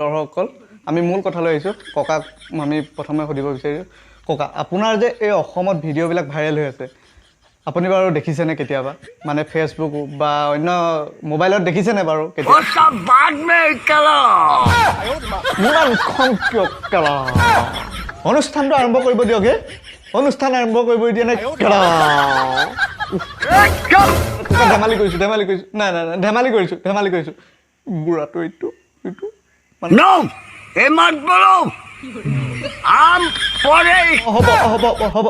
দৰ্শকসকল, আমি মূল কথালৈ আহিছোঁ। ককাক আমি প্ৰথমে সুধিব বিচাৰিছোঁ, ককা, আপোনাৰ যে এই অসমত ভিডিঅ'বিলাক ভাইৰেল হৈ আছে, আপুনি বাৰু দেখিছেনে কেতিয়াবা? মানে ফেচবুক বা অন্য মোবাইলত দেখিছেনে বাৰু কেতিয়াবা? ইমান খং কিয় কেলা? অনুষ্ঠানটো আৰম্ভ কৰিব দিয়ক হে। অনুষ্ঠান আৰম্ভ কৰিব দিয়া নাই কেলা। ককা, ধেমালি কৰিছোঁ, ধেমালি কৰিছোঁ। নাই নাই নাই, ধেমালি কৰিছোঁ, ধেমালি কৰিছোঁ। বুঢ়াটো এইটো এইটো মানে No! হিম্মত বলো আম পৰে। হ'ব হ'ব হ'ব।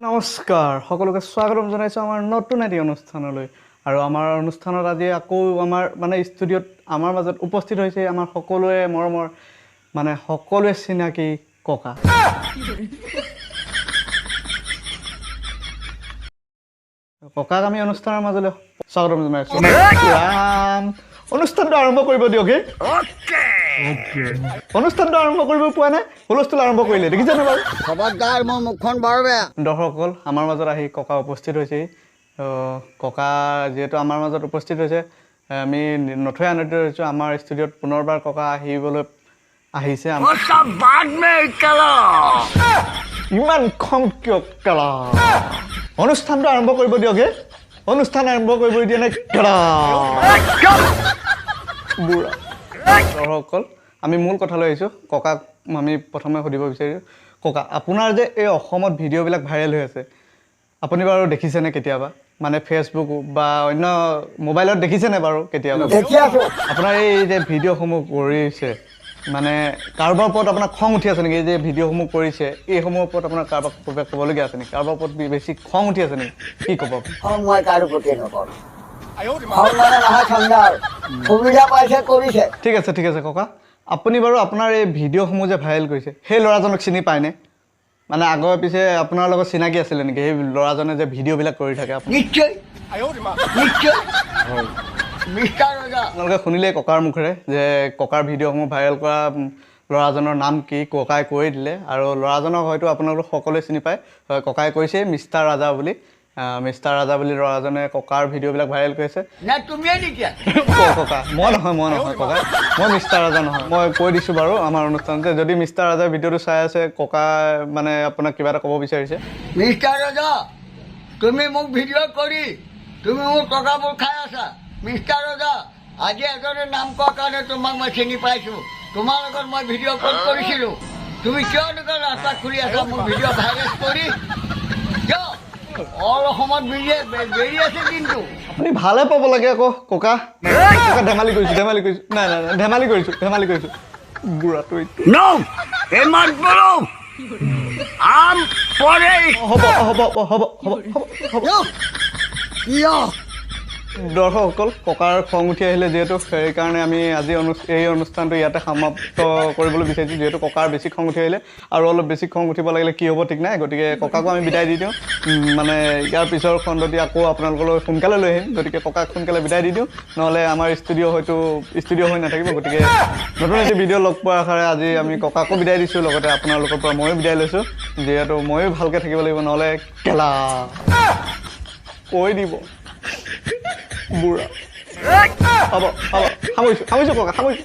নমস্কাৰ, সকলোকে স্বাগতম জনাইছোঁ আমাৰ নতুন এটি অনুষ্ঠানলৈ। আৰু আমাৰ অনুষ্ঠানত আজি আকৌ আমাৰ মানে ষ্টুডিঅ'ত আমাৰ মাজত উপস্থিত হৈছে আমাৰ সকলোৰে মৰমৰ, মানে সকলোৱে চিনাকি ককা। ককাক আমি অনুষ্ঠানৰ মাজলৈ স্বাগতম জনাইছোঁ। ৰাম, অনুষ্ঠানটো আৰম্ভ কৰিব দিয়ক হে। অনুষ্ঠানটো আৰম্ভ কৰিব পোৱা নাই, হুলস্থুল আৰম্ভ কৰিলে, দেখিছেনে বাৰু? খবৰদাৰ, মোৰ মুখখন বৰ বেয়া। দৰ্শকসকল, আমাৰ মাজত আহি ককা উপস্থিত হৈছেহি। ককা যিহেতু আমাৰ মাজত উপস্থিত হৈছে, আমি নথৈ আনন্দিত হৈছোঁ। আমাৰ ষ্টুডিঅ'ত পুনৰবাৰ ককা আহিবলৈ আহিছে। ইমান খং কিয় কেলা? অনুষ্ঠানটো আৰম্ভ কৰিব দিয়ক হে। অনুষ্ঠান আৰম্ভ কৰিব দিয়া নাই কেলা। বুঢ়া। দৰ্শকসকল, আমি মূল কথালৈ আহিছোঁ। ককাক আমি প্ৰথমে সুধিব বিচাৰিছোঁ, ককা, আপোনাৰ যে এই অসমত ভিডিঅ'বিলাক ভাইৰেল হৈ আছে, আপুনি বাৰু দেখিছেনে কেতিয়াবা? মানে ফেচবুক বা অন্য মোবাইলত দেখিছেনে বাৰু কেতিয়াবা? দেখি আছো। আপোনাৰ এই যে ভিডিঅ'সমূহ কৰিছে, মানে কাৰোবাৰ ওপৰত আপোনাৰ খং উঠি আছে নেকি? এই যে ভিডিঅ'সমূহ কৰিছে, এইসমূহৰ ওপৰত আপোনাৰ কাৰোবাক কিবা ক'বলগীয়া আছে নেকি? কাৰোবাৰ ওপৰত বেছি খং উঠি আছে নেকি? কি ক'ব? খং মই কাৰো প্ৰতি নকৰোঁ। খং মানে নহয়, খংদাৰ সুবিধা পাইছে, কৰিছে। ঠিক আছে, ঠিক আছে। ককা, আপুনি বাৰু আপোনাৰ এই ভিডিঅ'সমূহ যে ভাইৰেল কৰিছে, সেই ল'ৰাজনক চিনি পায়নে? মানে আগৰ পিছে আপোনাৰ লগত চিনাকি আছিলে নেকি সেই ল'ৰাজনে যে ভিডিঅ'বিলাক কৰি থাকে আপুনি? নিশ্চয়, নিশ্চয়, মিষ্টাৰ ৰজা। আপোনালোকে শুনিলে ককাৰ মুখেৰে যে ককাৰ ভিডিঅ'সমূহ ভাইৰেল কৰা ল'ৰাজনৰ নাম কি, ককাই কৈ দিলে। আৰু ল'ৰাজনক হয়তো আপোনালোক সকলোৱে চিনি পায়। হয়, ককাই কৈছে মিষ্টাৰ ৰাজা বুলি। মিষ্টাৰ ৰাজা বুলি ল'ৰাজনে ককাৰ ভিডিঅ'বিলাক ভাইৰেল কৰিছে। নে তুমিয়ে নেকি? ককা, মই নহয়, মই নহয় ককা, মই মিষ্টাৰ ৰাজা নহয়। মই কৈ দিছোঁ বাৰু আমাৰ অনুষ্ঠানতে, যদি মিষ্টাৰ ৰাজাৰ ভিডিঅ'টো চাই আছে, ককা মানে আপোনাক কিবা এটা ক'ব বিচাৰিছে। মিষ্টাৰ ৰজা, তুমি মোক ভিডিঅ' কৰি তুমি মোৰ টকাবোৰ খাই আছা। মিষ্টাৰ ৰজা, আজি এজনে নাম কোৱাৰ কাৰণে তোমাক মই চিনি পাইছোঁ। তোমাৰ লগত মই ভিডিঅ' কল কৰিছিলোঁ। তুমি কিয় এনেকুৱা ৰাস্তা খুলি আছা মোক ভিডিঅ' ভাইৰেল কৰি? কিয় অল অসমত বেৰি আছে কিন্তু। আপুনি ভালে পাব লাগে আকৌ ককা। ককা, ধেমালি কৰিছোঁ, ধেমালি কৰিছোঁ। নাই নাই নাই, ধেমালি কৰিছোঁ, ধেমালি কৰিছোঁ। বুঢ়াটো এইটো No! হিম্মত বলো আম পরে। হ'ব হ'ব হ'ব হ'ব হ'ব হ'ব। কিয়? দৰ্শকসকল, ককাৰ খং উঠি আহিলে যিহেতু, সেইকাৰণে আমি আজি এই অনুষ্ঠানটো ইয়াতে সমাপ্ত কৰিবলৈ বিচাৰিছোঁ। যিহেতু ককাৰ বেছি খং উঠি আহিলে আৰু অলপ বেছি খং উঠিব লাগিলে কি হ'ব ঠিক নাই, গতিকে ককাকো আমি বিদায় দি দিওঁ। মানে ইয়াৰ পিছৰ খণ্ডটি আকৌ আপোনালোকলৈ সোনকালে লৈ আহিম। গতিকে ককাক সোনকালে বিদায় দি দিওঁ, নহ'লে আমাৰ ষ্টুডিঅ' হয়তো ষ্টুডিঅ' হৈ নাথাকিব। গতিকে নতুন এটি ভিডিঅ' লগ পোৱাৰ আশাৰে আজি আমি ককাকো বিদায় দিছোঁ, লগতে আপোনালোকৰ পৰা ময়ো বিদায় লৈছোঁ। যিহেতু ময়ো ভালকৈ থাকিব লাগিব, নহ'লে কেলা কৈ দিব বুঢ়া। হ'ব হ'ব, সামৰিছোঁ, সামৰিছোঁ ককা, সামৰিছোঁ।